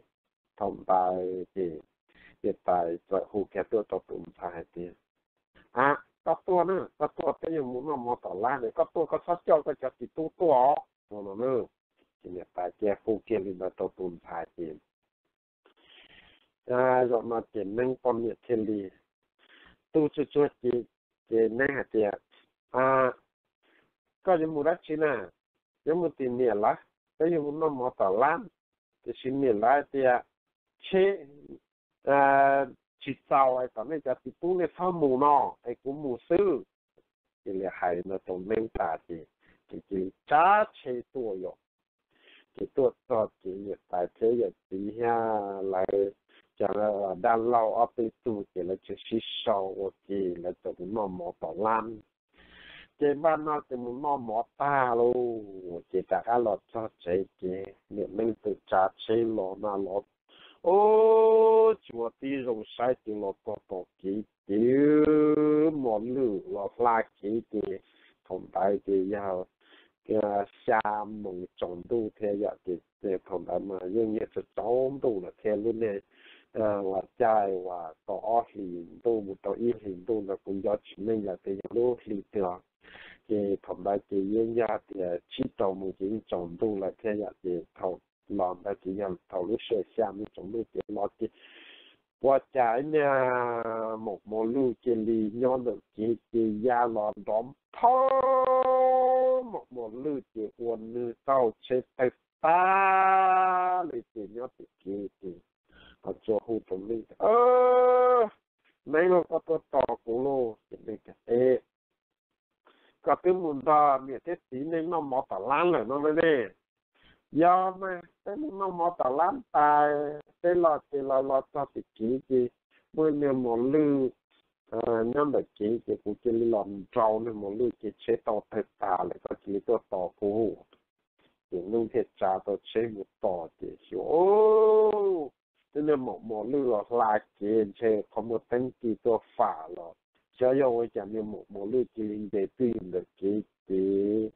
thaum ntawd ces niam tais txawm hu kiag tuaj rau tus ntxhais hais tias, a, koj tuaj na, koj tuaj peb yuav mus noj mov tom lab ne, koj tuaj koj txhob coj koj cov txiv tub tuaj os no no na. Ces niam tais cia hu kiag li ntawd rau tus ntxhais ces zaum no ces neeb poj niam thiaj li tu tsuag tsuag ces, ces neeb hais tias, a, koj yuav mus dab tsi na? Yuav mus tim niam lawv, peb yuav mus noj mov tom lab. Tiam sis niam lawv hais tias, tsheb tsis txaus es kom nej cov txiv tub nej txhob mus no, es kuv mus xwb. Ces li hais no rau neeb tas ces, ces cia li tsav tsheb tuaj yom. Ces tuaj txog ces niam tais thiab yawm txiv thiab lawv cov dab laug ob peb tug ces lawv tseem sib sau ua ke, lawv txawm mus noj mov tom lab. Ces npaj no ces mus noj mov tag lauj, ces rov qab los txog tsev ces niam neeb txawm tsav tsheb los na los, ub, tsis ua tib zoo saib ces los txog tom kev ces mos lwj los hla kev ces thaum ntawd ces yog xya moos tsaus ntuj thiab yom. Ces thaum ntawd mas yeej yog tsaus ntuj lawm thiab, lub niag uas caij uas tau ob hlis ntuj mus rau ib hlis ntuj ntawd kuv nco tsis meej lawm tias yog lub hli twg os. Ces thaum ntawd ces yeej yog tias tsib rau moos ces yeej tsaus ntuj lawm thiab yom. Ces thaum los ntawd ces yog thaum lub sij hawm xya moos tsaus ntuj ces los ces ua cas ib niag maum mos lwj cia li nyob ntawm kev ces ya los nrov nphoo, maum mos lwj ces ua nws taug tsheb tawg tag li ces nyob tim kev ces ho tsuas hu rau neeb, neeb lauj, koj tuaj tos kuv lauj. Ces neeb tias, e, koj twb mus nrog niam thiab txiv nej noj mov tom lab lawm no ne? Yog mas, peb mus noj mov tom lab tas peb los ces los los txog tim kev ces muaj niag mos lwj nyob ntawm kev ces kuv cia li los nrau niag mos lwj ces tsheb tau tawg tas lawm, koj cia li tuaj tos kuv. Ces neeb thiaj tsav tau tsheb mus tos ces xyuas, ub, twb niag maum mos lwj los hla kev ntshe qhov muaj teeb ci tuaj fam los xyov yog ua cas niag maum mos lwj cia li nce twj ywm ntawm kev ces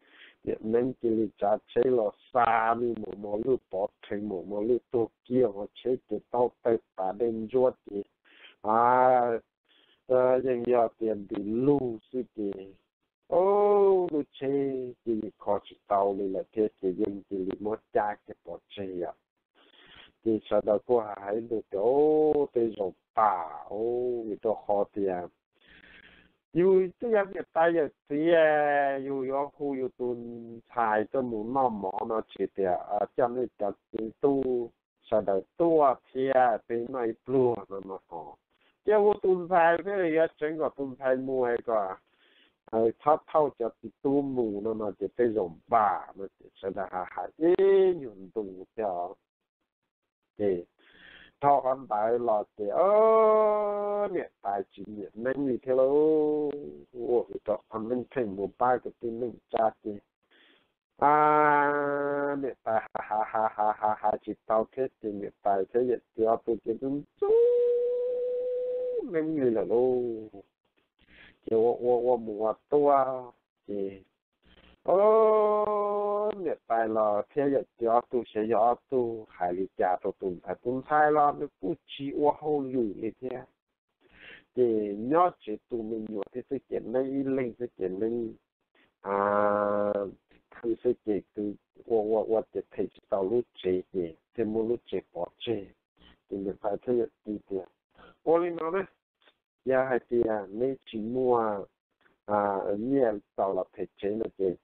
niam neeb cia li tsav tsheb los xa niag maum mos lwj pov rhees, maum mos lwj tuag kiag ho tsheb ces tau tawg tas dej ntsuab ces a, yeej yog tias ntim lug xwb ces, o, lub tsheb ces yeej kho tsis tau li lawm thiab ces yeej cia li muab cab kiag pov tseg yom. Ces sawv daws kuj hais ib ntus tias, Ub, tej zaum pam, vim rau qhov tias yus twb yog niam tais yawm txiv, yus yuav hu yus tus ntxhais tuaj mus noj mov no tsis tias coj nej cov txiv tub sawv daws tuaj thiab peb noj ib pluag no no ho, cia hu tus ntxhais thiab yuav tseev kom tus ntxhais mus es kom txhob thauj cov txiv tub mus no no ces tej zaum npam no ces sawv daws hais hais ib nyuag ntu thiab os. Ces dhau qhov ntawd los ces niam tais tsis nyiam neeb li thiab lauj, ua rau qhov neeb pheej mus pab kwv tij neej tsa ces niam tais hais hais hais hais hais tsis tau thiab ces niam tais thiab yawm txiv ob tug ces ntxub ntxub neeb li lawm lauj. Ces ua ua ua mus ua tuaj ces niam tais los thiab yawm txiv ob tug xyov yog ob tug hais li cas rau tus ntxhais, tus ntxhais los nws kuj tsis ua hauj lwm li thiab. Ces nyob tsev tu me nyuam thiab xwb ces neeb ib leeg xwb ces neeb khwv xwb ces ua ua ua ces them tsis tau lub tsev ces thiaj muab lub tsev pov tseg. Ces niam tais thiab yawm txiv tias, Ua li no ne, yog hais tias neb tsis muaj nyiaj tau los them tsev no ces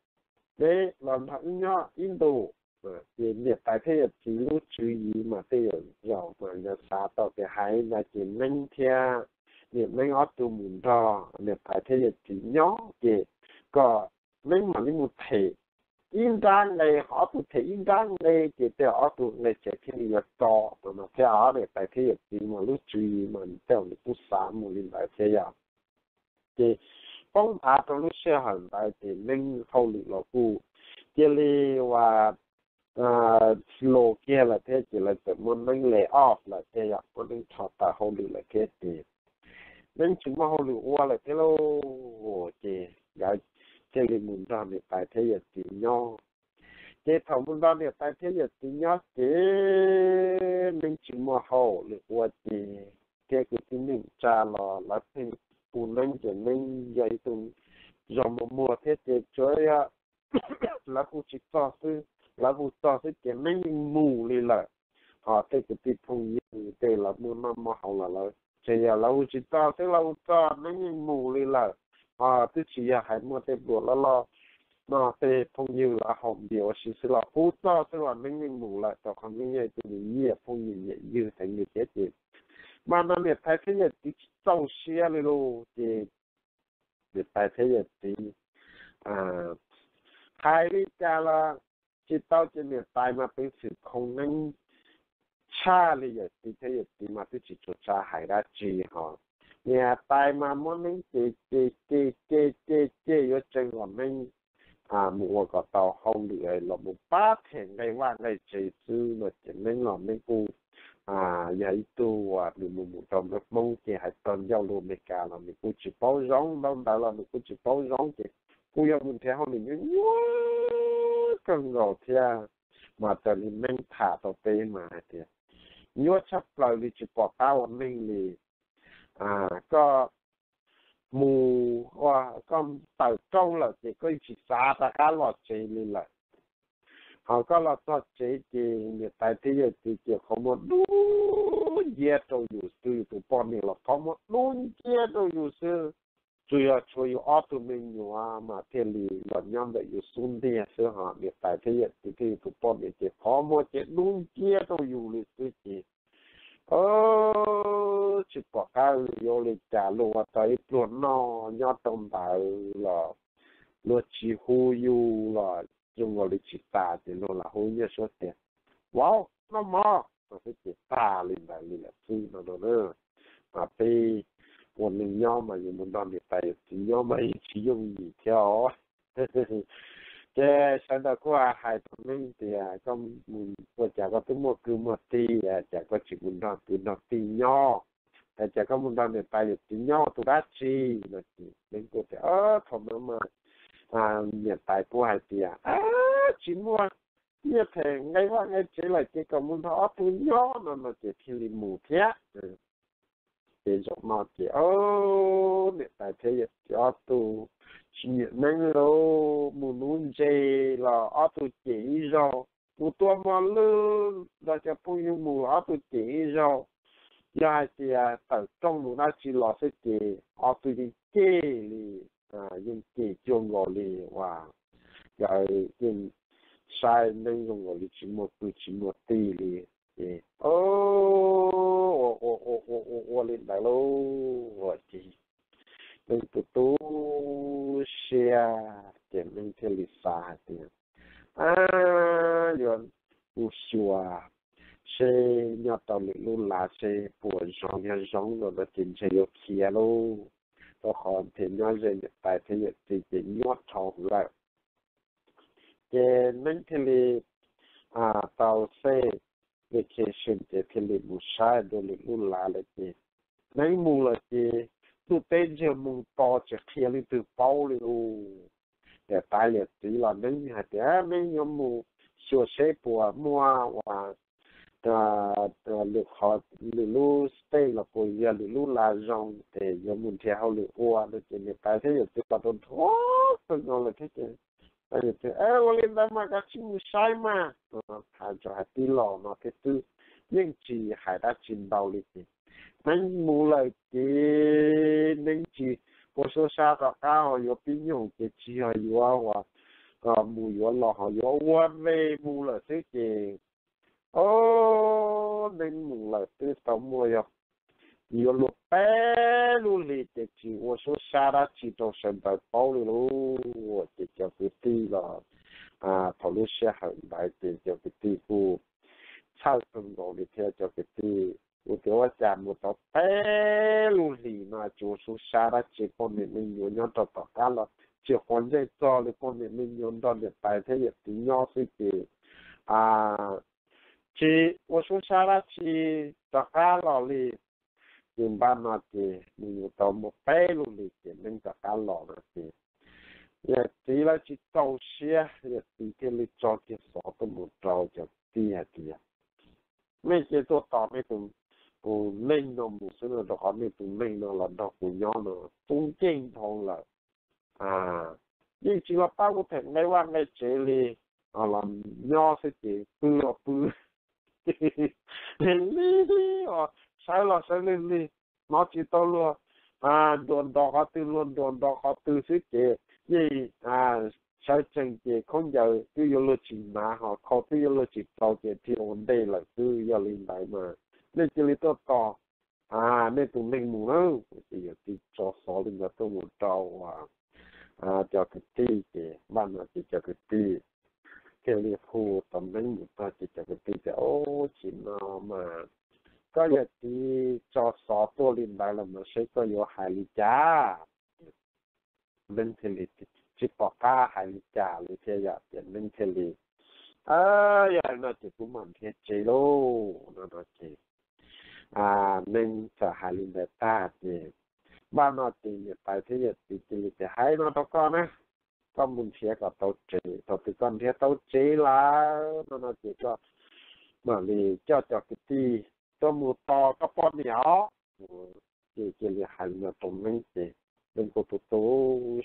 neb los nrog wb nyob ib ntus. Ces niam tais thiab yawm txiv lub tswv yim mas tej zaum mas yog xav tau tias hais ntawd ces neeb thiab niam neeb ob tug mus nrog niam tais thiab yawm txiv nyob ces kom neeb mam li mus them ib nrab nqe, ob tug them ib nrab nqe ces tej zaum ob tug nqe tsev thiaj li yuav tso no no thiab os. Niam tais thiab yawm txiv mas lub tswv yim mas tej zaum nws kuj xav mus li ntawd thiab yom. Ces poob av rau lub sij hawm ntawd ces neeb hauj lwm los kuj cia li ua los kiag lawm thiab ces lawv txawm muab neeb lay off lawm thiab yom, muab neeb rho tawm hauj lwm lawm thiab ces neeb tsis muaj hauj lwm ua lawm thiab lauj. Ces nkawd thiaj li mus nrog niam tais thiab yawm txiv nyob. Ces thaum mus nrog niam tais thiab yawm txiv nyob ces neeb tsis muaj hauj lwm ua ces thiab kwv tij neej tsa los lawv pheej hu neeb ces neeb yog ib tug zog muag muag thiab ces tsuav yog lawv hu tsis txog xwb, lawv hu txog xwb ces neeb yeej mus li lawm. Ho tej kwv tij phooj ywg tej lawv muaj noj muaj haus los lawv tseem yog lawv hu tsis txog xwb, lawv hu txog neeb yeej mus li lawm. Ho twb tsis yog hais muaj tej pluas loj loj no tej phooj ywg lawv haus npias ua si xwb los hu txog xwb los neeb yeej mus lawm, rau qhov neeb yog ib tug nyiam phooj ywg nyiam ywg heev li thiab ces mas no niam tais thiab yawm txiv tsis txaus siab li lauj. Ces niam tais thiab yawm txiv hais li cas los tsis tau ces niam tais mas peev xwm khoo neeb tshaj li yawm txiv thiab yawm txiv mas twb tsis tshua tsa hais dab tsi ho. Niam tais mas muab neeb ces ces ces ces ces ces yuav tseev kom neeb mus ua kom tau hauj lwm los mus pab them nqe vaj nqe tsev xwb no ces neeb los neeb kuj yog ib tug uas nws mus mus rau nplog Hmoob ces hais txog ncauj lus Amelikas los nws kuj tsis paub zoo, ntaub ntawv los nws kuj tsis paub zoo ces kuj yog mus nrhiav hauj lwm nyuaj nyuaj kawg nkaus thiab. Mas raws li neeb tham rau peb mas hais tias nyuaj tshaj plaws li tsis pom qab ua neej li. Koj mus ua koj tawm rooj lawm ces koj yeej tsis xav rov qab los tsev li lawm. Ho koj los txog tsev ces niam tais thiab yawm txiv ces qhov muag dub nciab rau yus xwb, yus tus poj niam los qhov muag dub nciab rau yus xwb. Tsuas yog tshuav yus ob tug me nyuam mas thiaj li los nyob ntawm yus xub ntiag xwb ho niam tais thiab yawm txiv thiab yus tus poj niam ces qhov muag ces dub nciab rau yus li xwb ces tsis pom qab yuav ua li cas, luag ua tau ib pluag noj nyob rau ntawd los luag tsis hu yus los zoo nkaus li tsis tas ces luag lam hu nyiaj suab tias, Vauv, noj mov no xwb ces tag li ntawd li lawm xwb no no na. Mas peb ua neej nyob mas yus mus nrog niam tais yawm txiv nyob mas yeej tsis yooj yim thiab os. Ces sawv daws kuj hais rau neeb tias, Koj ua cas koj twb muaj kwv muaj tij, cas koj tsis mus nrog kwv nrog tij nyob, cas koj mus nrog niam tais yawm txiv nyob ua tus dab tsi? No ces neeb kuj tias, Thaum no mas niam tais kuj hais tias tsis muaj nyiaj them nqe vaj nqe tsev lawm ces kom mus nrog ob tug nyob no no ces thiaj li mus thiab. Ces zaum no ces niam tais thiab yawm txiv ob tug tsis nyiam neeb li, mus nuv ntses los ob tug cem ib zaug, Kuv tua mos lwj nrog cov phooj ywg mus ob tug cem ib zaug, yog hais tias tawm rooj mus dab tsi los xwb ces ob tug yeej cem li, yeej cem cuag nkaus li uas yog yeej saib Neeb zoo nkaus li tsis muaj kwv tsis muaj tij li. Ces ua ua ua ua ua li ntawd lauj, ces Neeb tu tu siab ces Neeb thiaj li xav hais tias, ab, yuav mus xyuas seb nyob rau lwm lub lav seb puas zoo, yog zoo no ces ntshe yuav khiav lauj, rau qhov nrhiav nyob ze niam tais thiab yawm txiv ces nyuaj dhau lawm. Ces Neeb thiaj li tau xej vacation ces thiaj li mus saib dua lwm lub lav lawm ces Neeb mus lawm ces ntuj teb ntsiag moo to tsis qhia leej twg paub li lauj. Niam tais yawm txiv los Neeb hais tias Neeb yuav mus xyuas seb puas muaj uas lwm qhov, lwm lub state los puas yog lwm lub lav zoo ces yuav mus nrhiav hauj lwm ua no ces niam tais thiab yawm txiv los rau nrho kawg nkaus lawm thiab ces, ua li ntawd mas koj sim mus saib mas, hais txog hais tib los no thiab twb yeej tsis hais dab tsi ntau li ces Neeb mus lawm ces Neeb tsis ua suab sab rov qab ho yuav pib nyoog ces tsis yog yuav uas mus yuav los ho yuav ua ve mus lawm xwb ces, o, Neeb mus lawm twb tau muaj yog yuav luag peb lub hlis ces tsis ua suab sab dab tsi rau sawv daws paub li lauj. Ces cov kwv tij los thaum lub sij hawm ntawd ces cov kwv tij kuj txhawj kawg nkaus li thiab cov kwv tij kuj tias ua cas mus tau peb lub hlis no tsis ua suab sab dab tsi, poj niam me nyuam nyob rau tom qab los tsis quav ntsej txog li, poj niam me nyuam nrog niam tais thiab yawm txiv nyob xwb ces tsis ua suab sab dab tsi rov qab los li. Ces npaj no ces nws yuav tau muaj peb lub hlis ces Neeb rov qab los no ces yawm txiv lawv tsis txaus siab, yawm txiv thiaj li tso kiag xov tuaj mus rau cov kwv tij hais tias, nej cia tuaj tos nej tus neeg no mus xwb no, rau qhov nej tus neeg no los nrog kuv nyob no tub nkeeg dhau lawm, yeej tsis los pab kuv them nqe vaj nqe tsev li, los nyob xwb ces pw los pw lig lig, sawv los sawv lig lig, hnov tsis tau luag nruas nrov qhov twg, luag nruas nrov qhov twg xwb ces yeej sawv tsees ces khaub ncaws twb yuav luag tsis hnav, ho khau twb yuav luag tsis rau ces dhia ua ntej lawm xwb. Yog li ntawd mas nej cia li tuaj tos nej tus neeg mus na. Ces yawm txiv tso xov li ntawd tuaj mus rau cov kwv tij ces npaj no ces cov kwv tij thiaj li hu tau Neeb mus txog ces cov kwv tij tias, ub, tsis no mas koj yawm txiv tso xov tuaj li ntawd los mas seb koj yuav hais li cas? Neeb thiaj li tsis pom qab hais li cas li thiab yom, ces Neeb thiaj li, yog li no ces kuv mam nrhiav tsev lauj no no ces Neeb txawm hais li ntawd tag ces npaj no ces niam tais thiab yawm txiv cia li tias, hais no rau koj na, koj mus nrhiav kom tau tsev, thaum twg koj nrhiav tau tsev lawm no no ces koj mam li coj cov kwv tij tuaj mus tos koj poj niam os. Ces cia li hais li no rau Neeb ces Neeb kuj tu tu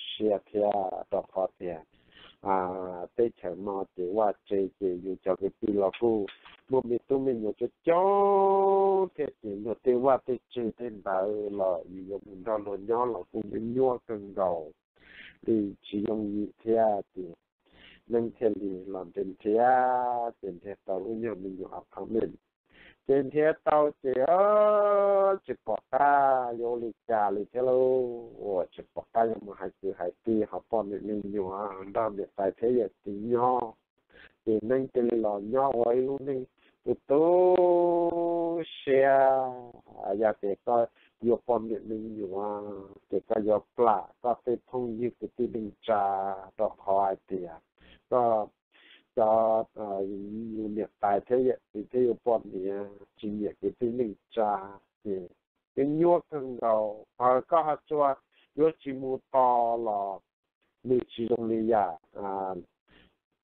siab thiab, rau qhov tias teb chaws no ces vaj tse ces yus cov kwv tij los kuj muaj me tub me nyuam coob coob thiab ces luag tej vaj tej tse tej ntawd los yus yuav mus nrog luag nyob los kuj nyuaj kawg nkaus li, tsis yooj yim thiab ces Neeb thiaj li los nrhiav nrhiav ces nrhiav tau lub nyuag me nyuam apartment. Ces nrhiav tau ces tsis pom qab yuav ua li cas li thiab lauj, uas tsis pom qab yuav mus hais kwv hais tij ho poj niam me nyuam nrog niam tais thiab yawm txiv nyob. Ces Neeb cia li los nyob ua ib lub neej tu tu siab. Yog tias koj yuav poj niam me nyuam ces koj yuav plam koj tej phooj ywg kwv tij neej tsa, rau qhov hais tias koj cov niam tais thiab yawm txiv thiab yus poj niam tsis nyiam kwv tij neej tsa ces yeej nyuaj kawg nkaus. Ho koj ho tsuas yuav tsis mus tos los nws tsis zoo li yam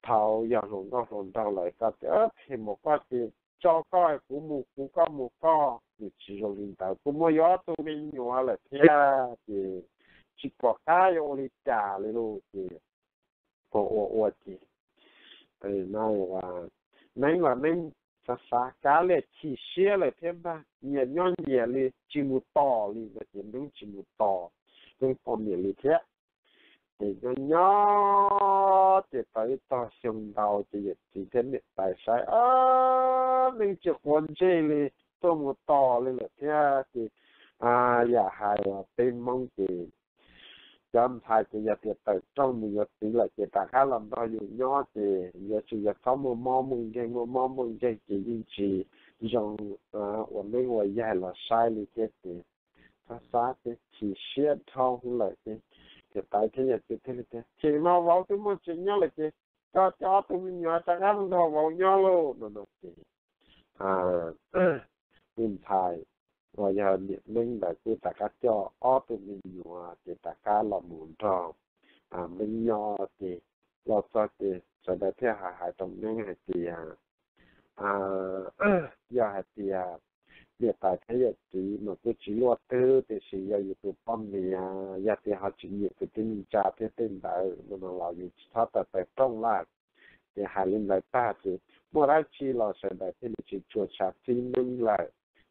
thaum yog hluas nkauj hluas nraug lawm koj tias phem mus koj ces tso koj kuv mus kuv koj mus koj, nws tsis zoo li ntawd. Kuv muaj yuav ob tug me nyuam lawm thiab ces tsis pom qab yuav ua li cas li lauj. Ces ua ua ua ces na, ua Neeb los Neeb xav xav kav liam chim siab lawm thiab ntag, nyias nyob nyias li tsis mus tos li no ces Neeb tsis mus tos Neeb poj niam li thiab. Ces nyob nyob ces tau ib tog xyoo ntau ces yawm txiv thiab niam tais saib, Neeb tsis quav ntsej li, tuaj mus tos li lawm thiab ces yam hais peb Hmoob ces cov ntxhais ces yog tias tawm rooj mus yuav txiv lawm ces rov qab los nrog yus nyob ces yuav tsum yog txhob muaj mob muaj nkeeg, muaj mob muaj nkeeg ces yeej tsis zoo ua neeb ua yaig los saib li thiab ces txhob xav ces chim siab dhau lawm ces niam tais thiab yawm txiv thiaj li tias, Tseem no vauv twb muaj tsev nyob lawm ces koj coj ob tug me nyuam rov qab mus nrog vauv nyob lauj no no ces tus ntxhais uas yog niam Neeb ntawd kuj rov qab coj ob tug me nyuam ces rov qab los mus nrog Neeb nyob ces los txog ces sawv daws thiaj hais hais rau Neeb hais tias, yog hais tias niam tais thiab yawm txiv mas kuj tsis luaj twg, tiam sis yog yus tus poj niam yog tias ho tsis nyiam kwv tij neej tsa thiab tej ntawd no no los yus tsis txhob tawm rooj lawm. Ces hais li ntawd tag ces muaj dab tsi los sawv daws thiaj li tsis tshua tshab txib Neeb lawm.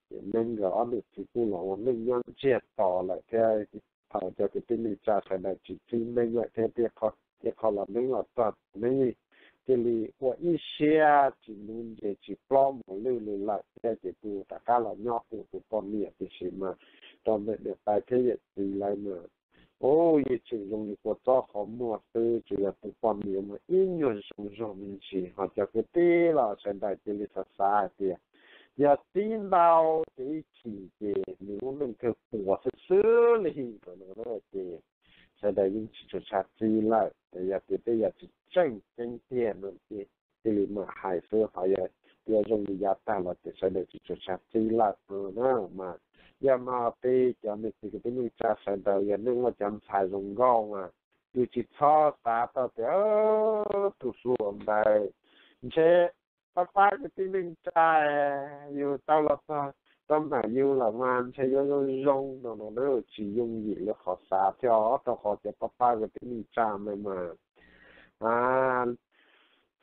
Ces Neeb nkawd ob niam txiv kuj los ua neej nyob ntsiag to lawm thiab. Thaum cov kwv tij neej tsa sawv daws tsis txib Neeb lawm thiab, tej qho los Neeb los txog Neeb thiaj li ua ib siab tsis nuv ntses tsis plob mus lwj li lawm thiab ces kuj rov qab los nyob kuj tus poj niam. Tiam sis mas rau ntawm niam tais thiab yawm txiv lawv mas, u, yeej tseem zoo li kua txob qhov muag xwb, tsuas yog tus poj niam mas ib nyuag zoo zog me ntsis, ho cov kwv tij los sawv daws cia li xav xav hais tias yog txib ntau ces ib chim ces nws lub neej kawg puas xwb xwb li no ces sawv daws yeej tsis tshua tshab txib lawm. Yog tias tej yam tsis tseem ceeb tiag no ces cia li mam hais xwb, ho yog tias zoo li yav tag los ces sawv daws tsis tshua tshab txib lawm no na. Mas yog no peb cov niam txiv kwv tij neej tsa sawv daws yog nej muaj cov ntxhais zoo nkauj mas yus tsis txhob xav tau tias tus hluas ntawd ntshe pab pab kwv tij neej tsa yus tau los txog rau ntawm yus lawm mas ntshe yuav zoo zoo no no na, tsis yooj yim li qhov xav thiab, rau qhov cov pab pab kwv tij neej tsa ntawd mas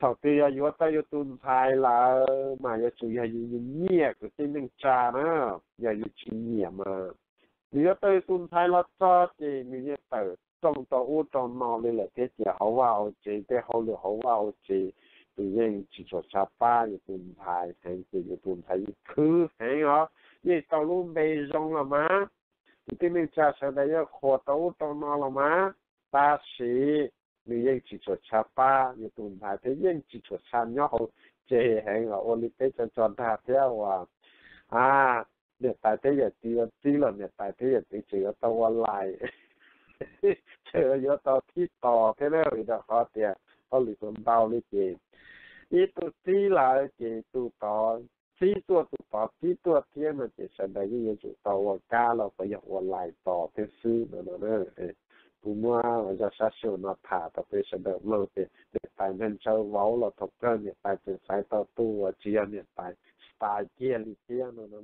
thaum twg yog yuav tau yus tus ntxhais lawm mas yuav tsum yog yus nyiam kwv tij neej tsa na. Yog yus tsis nyiam mas nws yuav tau yus tus ntxhais los txog ces nws yeej tawm rooj rau ub rau no li lawm thiab ces hauv vaj hauv tsev, tej hauj lwm hauv vaj hauv tsev nws yeej tsis tshua tshab pab yus tus ntxhais heev ces yus tus ntxhais yeej khwv heev os. Yeej tau lub npe zoo los mas, kwv tij neej tsa sawv daws yeej qhuas rau ub rau no los mas, tab sis nws yeej tsis tshua tshab pab yus tus ntxhais thiab yeej tsis tshua tshab nyob hauv tsev heev los ua li peb cov tso dag thiab uas niam tais thiab yawm txiv yuav txib los niam tais thiab yawm txiv tseem yuav tau ua lais, tseem yuav tau thib tos thiab na, vim rau qhov tias hauj lwm tau ntau li ces ib tug txib lawm ces tus tod txib tuaj, tus tod txib tuaj thiab no ces sawv daws yeej yuav tsum tau ua kab los puas yog ua lais tos thiab xwb no no. Kuv muab zaj sab sij huam no tham rau peb sawv daws mloog ces niam tais ntshaw ntshaw vauv los thaum kawg niam tais tseem xaiv tau tus uas tsis yog niam tais style kiag li thiab no no.